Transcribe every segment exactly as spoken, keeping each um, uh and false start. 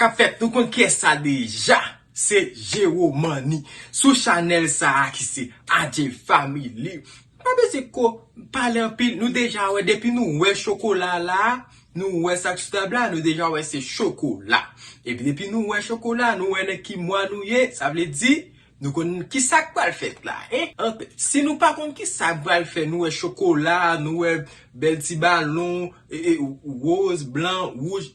K ap fèt, nou konn kiyès sa deja. Se Jewomani. Sou chanèl sa a ki se Adjee Family. Pa bezwen ko pale anpil, nou deja wè, depi nou wè chokola la, nou wè sa k sou tab la, nou deja wè se chokola. Epi depi nou wè chokola, nou wè nan ki mwa nou ye, sa vle di, nou konn ki sa k pral fèt la, en? An, si nou pa konn ki sa k pral fèt, nou wè chokola, nou wè bèl ti balon, e, e, woz, blan, wouj,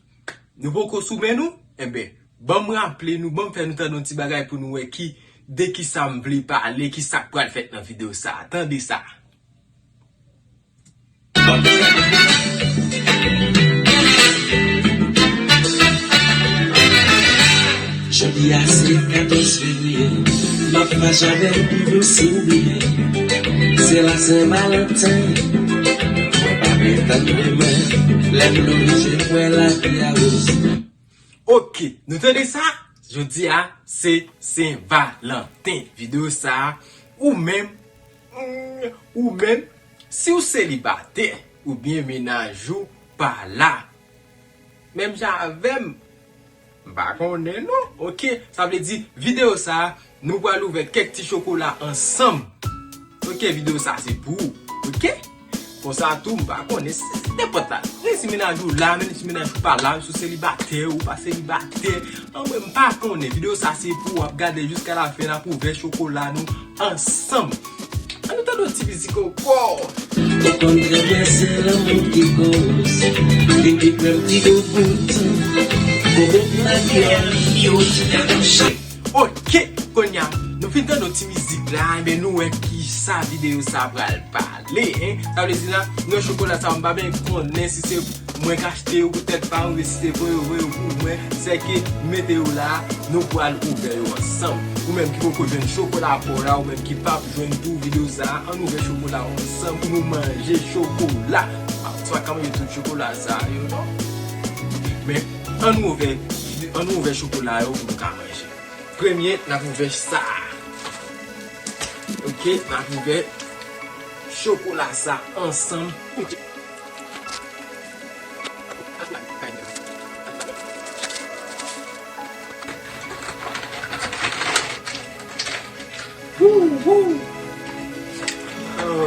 nou poko sou men nou, enben, ban m raple nou, ban m fè nou tande yon ti bagay pou nou wè ki, de ki sa m vle pale, ki sa k pral fèt nan videyo sa a. Tande sa. Jodi a se katòz fevriye, m ap fache avèk ou si w bliye. Se la Sen Valanten, mwen pa vle tann demen, lè m oblije kwè lavi a woz. Oke, nou tande sa? Jodi a, se Sen Valanten. Videyo sa a, ou menm, mm, ou menm, si w selibatè, oubyen mennaj ou pa la, menm jan avè m, m pa konnen non. Oke, sa vle di, videyo sa a, nou pral ouvè kèk ti chokola ansanm. Oke, videyo sa se pou ou. Oke? Konsa tou, m pa konnen si, si nenpòt la. Menm si mennaj ou la, menm si mennaj ou pa la, si w selibatè, ou pa selibatè. Anmwey, m pa konnen. Videyo sa se pou w ap gade jiska lafen, n ap ouvè chokola nou ansanm. Ann nou tande yon ti mizik ankò. Ou konn trè byen se lanmou ki koz. Depi prèm ti bout, bout, bout nan kè. Yo ti ka touche. Oke, kounye a, nou fin tande yon ti mizik la, enben nou wè ki sa videyo sa pral pale, en. Sa vle di la, nan chokola sa, m pa byen konnen si se mwen k achte yo pou tèt pa m, oubyen si se voye yo voye yo pou mwen, sèke m mete yo la, nou pral ouvè yo ansanm. Ou menm ki poko jwenn chokola pa w la, ou menm ki p ap jwenn tou videyo sa, ann ouvè chokola yo ansanm pou nou manje chokola. Ah, ou pa ka manje tout chokola sa yo, non. Men, ann ouvè, ann ouvè chokola yo pou nou ka manje. Premye, n ap ouvè sa. Oke, n ap ouvè chokola sa ansanm. Wou, wou.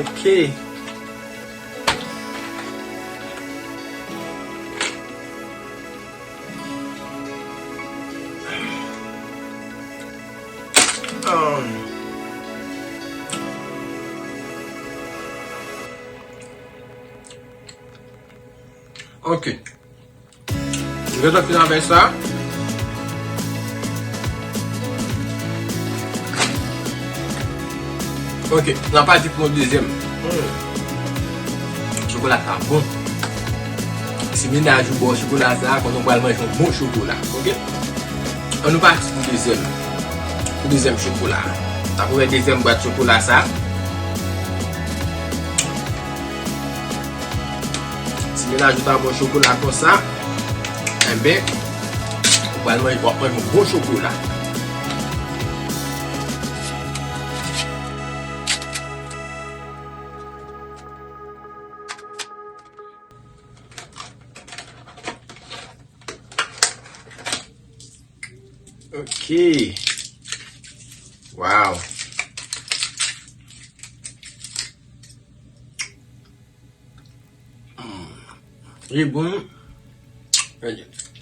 Oke. Um, ok. Nou gentan fin avèk sa. Ok, n a pati pou yon dezyèm. Hmm. Chokola sa bon. Si mennaj ou ba w chokola sa, konnen w pral manje yon bon chokola. Ok? Ann nou pati pou dezyèm. Pou dezyèm chokola. N ap ouvè dezyèm bwat chokola sa. Si mennaj ou ta ba w chokola konsa, enben, ou pral manje, w ap manje yon bon chokola. Ok. Wow. Hmm. Li bon.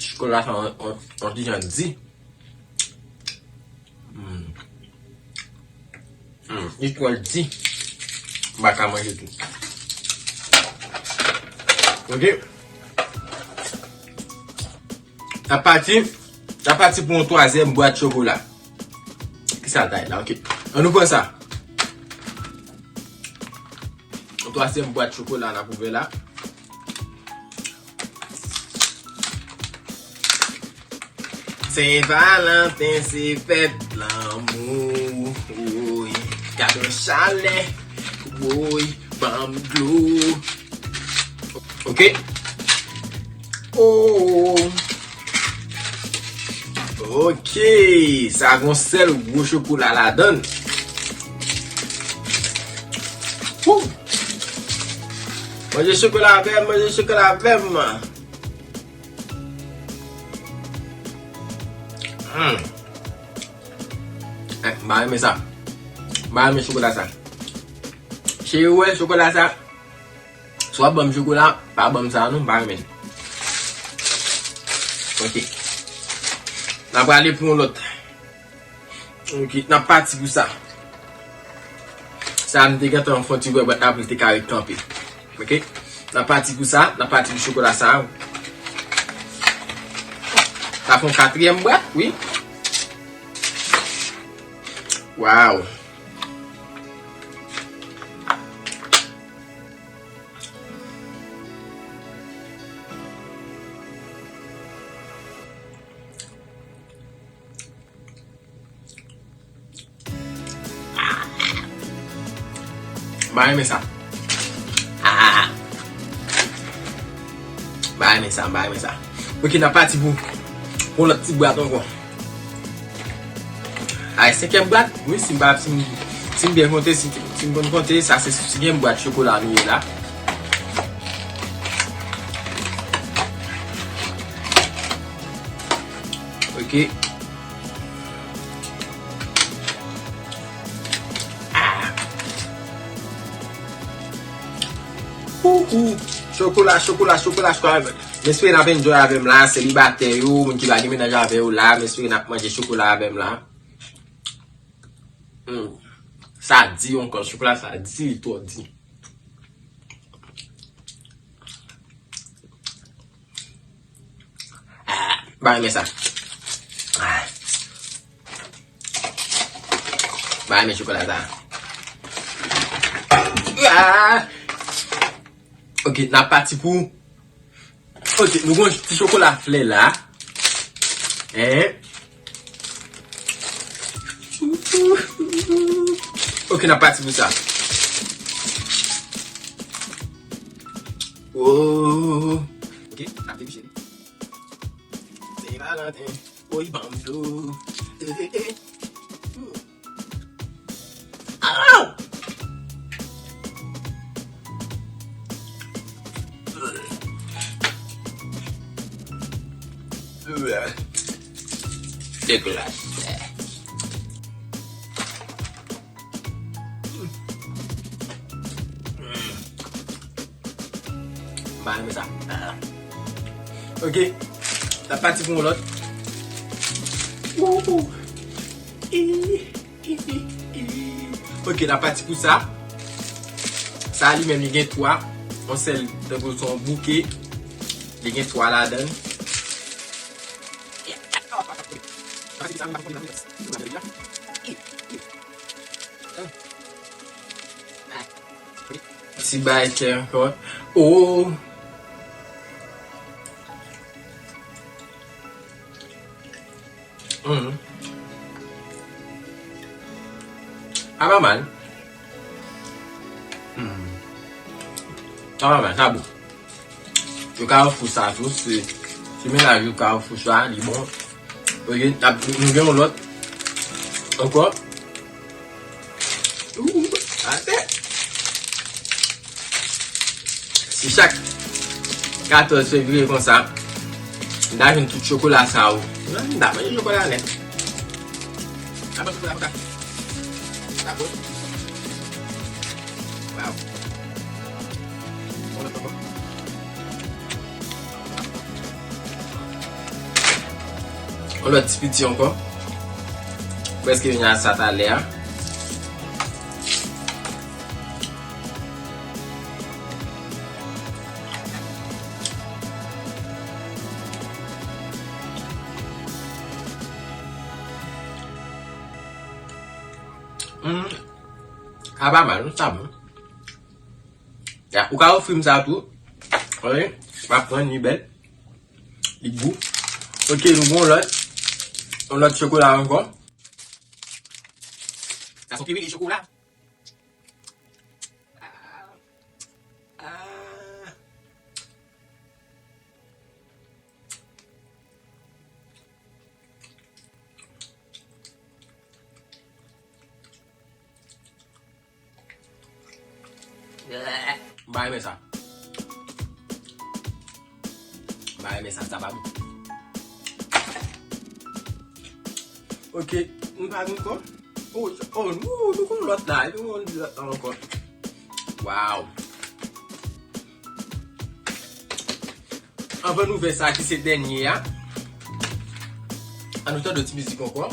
Chokola sa, on, on, on ti jan di. Hmm. Hmm, li twò di. M pa ka manje tou. Ok. N a pati, n a pati pou yon twazyèm bwat chokola. Ki sa l ta ye la? Ok. Ann nou pran sa. Yon twazyèm bwat chokola n ap ouvè la. Sen Valanten se fèt lanmou, woy, gad yon chalè, woy, ban m dlo. Ok. Oh. Ok, sa gon sèl gwo chokola ladann. Woo. Manje chokola avè m, manje chokola avè m. Hmm. Eh, m pa renmen sa. M pa renmen chokola sa. Cheri, ou wè chokola sa? Si w ap ban m chokola, pa ban m sa non, m pa renmen l. Ok. N a prale pou yon lòt. Ok, n ap pati pou sa. Sa a, m te gentan fè yon ti bwè bwat la pou l te ka ret kanpe. Ok? N ap pati pou sa, n ap pati pou chokola sa a. Sa fè yon katriyèm bwat, wi. Wow! M pa renmen sa. Ah! M pa renmen sa, m pa renmen sa. Ok, n ap pati pou, pou yon lòt ti bwat ankò. Ay, senkyèm bwat, wi, si m pa, si m, si m byen konte, si, si m konn konte, sa se senkyèm bwat chokola nou ye la. Ok. Ah. Ouhou. Chokola, chokola, chokola, chokola. M espere n ap enjoy avè m la, selibatè yo, moun ki pa gen mennaj avè yo la, m espere n ap manje chokola avè m la. Hmm. Sa di ankò, chokola sa di, li twò di. Ah, m pa renmen sa. Ah. M pa renmen chokola sa. Ah. Ok, n ap pati pou. Ok, nou gon ti chokola flè la. Hein? Ok, n ap pati pou sa. Oh. Ok, n ap depiche li. Se Valentin. Oy, ban m dlo. Eh, eh, eh. Aw! Deglas. M pa renmen sa. Ok. N ap pati pou yon lòt. Ou, ou. I, i, i, i. Ok, n ap pati pou sa. Sa li menm li gen twa. Yon sèl, tankou se yon bouke. Li gen twa ladan l. Ti bay tè ankò. Oh. Mhm. A pa mal. Mhm. A pa mal, sa bon. Yo Kawfou sa tou, se, se mennaj yo Kawfou sa, li bon. Ok, n ap, nou gen yon lòt ankò. Ou, atè. Si chak katòz fevriye konsa, m ta jwenn tout chokola sa yo. M ta manje chokola nèt. N ap manje chokola konsa. N ap bon. Waw. Yon lòt ti piti ankò. Prèske vin a sa talè a. Hmm. Sa pa mal, sa bon. Ya, ou ka ofri m sa tou. Wi, m ap pran, li bèl. Li gou. Ok, nou gon lòt. Yon lòt chokola ankò. Sa se yon pirili chokola. Ah. Ah. M pa renmen sa. M pa renmen sa, sa pa bon. Ok, nou pa gen ankò? Oh, oh, nou, nou konn lòt la, nou konn lòt la ankò. Wow. Anvan nou fè sa ki se dènye a, an nou tande yon ti mizik ankò.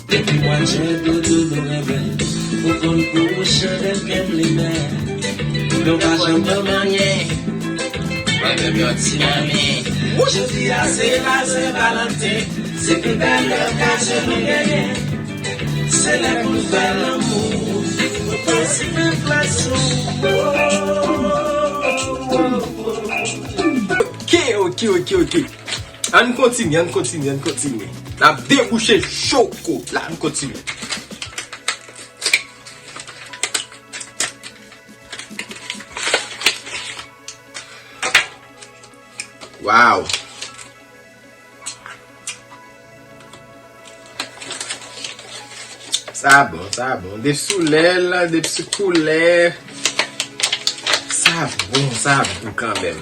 Depi mwa jen doudou nou renmen. Ou konn pou chandèl kè m limen. Nou pa janm ban manyen. Mwen menm yon ti manmi. Jodi a se la Sen Valanten. Se pi bèl okazyon nou genyen. Se lè pou n fè lanmou. Pou pase nan plas ou. Ok, ok, ok, ok. Ann kontinye, ann kontinye, ann kontinye. N ap debouche chokola, ann kontinye. Wow. Sa bon, sa bon. Depi sou lè l, depi sou koulè. Sa bon, sa bon kanmenm.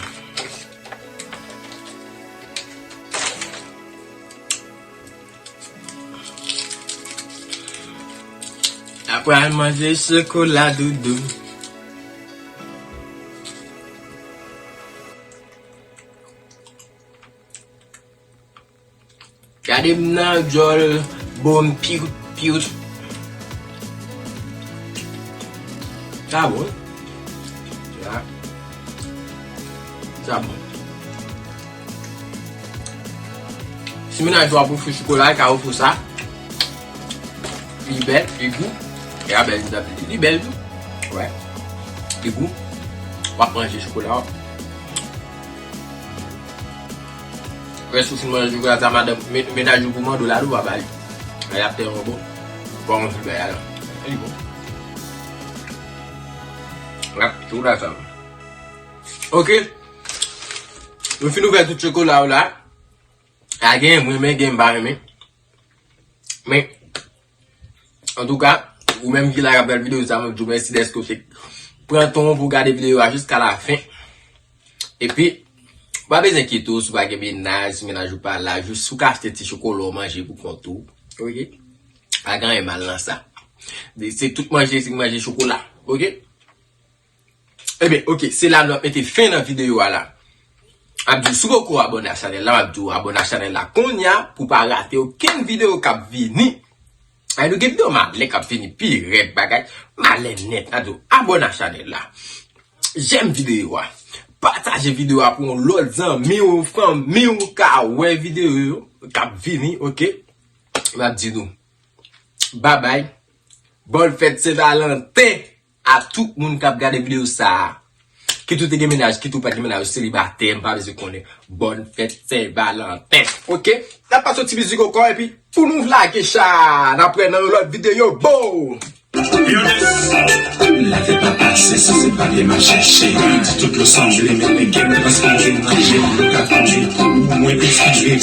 Apre al manje chokola doudou. Gade m nan djòl, bon, piwt, piwt. Sa bon. Ya. Sa bon. Si mennaj ou ap ofri chokola, li ka ofri w sa. Li bèl, li gou. E a bèl, li bèl tou. Wè. Li gou. W ap manje chokola w. Rès ou fin manje chokola sa, madanm, men-, mennaj ou pou mande w la, ou pa ba li. Lè y ap tèlman bon. Bon, mwen fin bay la. Li bon. Wè, chokola sa. Ok. Nou fin ouvè tout chokola yo la. A gen, mwen renmen, gen, m pa renmen. Men, antouka, ou menm ki la k ap gade videyo sa, mwen di w mèsi dèske w te pran tan w pou w gade videyo a jiska lafen. Epi, ou pa bezwen enkyete w si w pa gen mennaj, si mennaj ou pa la, jis ou ka achte ti chokola w manje pou kont ou. Ok? Pa gen anyen mal nan sa. Se tout manje, se manje chokola. Ok? Ebyen, ok, se la nou ap mete fen nan videyo a la. M ap di w, si w poko abòne a chanèl la, m ap di w abòne a chanèl la kounye a pou w pa rate okenn videyo k ap vini. Ay, nou gen videyo malè k ap vini pi rèd bagay. Malè nèt, m ap di w abòne a chanèl la. Jèm videyo a. Pataje videyo a pou yon lòt zanmi w, fanmi w ka wè videyo yo k ap vini, ok? M ap di nou, babay. Bòn fèt Sen Valanten a tout moun k ap gade videyo sa a. Kit ou te gen mennaj, kit ou pa t gen mennaj, ou selibatè, m pa bezwen konnen. Bòn fèt Sen Valanten. Ok? N ap pase yon ti mizik ankò, epi pou nou lage cha, n ap wè nan yon lòt videyo. Bow! Lave pa pase, si se pa byen m ap chèche. Di tout lo sanble, men men gen mwen paske m vin manje. Ou ka tonbe kou, mwen te sanble.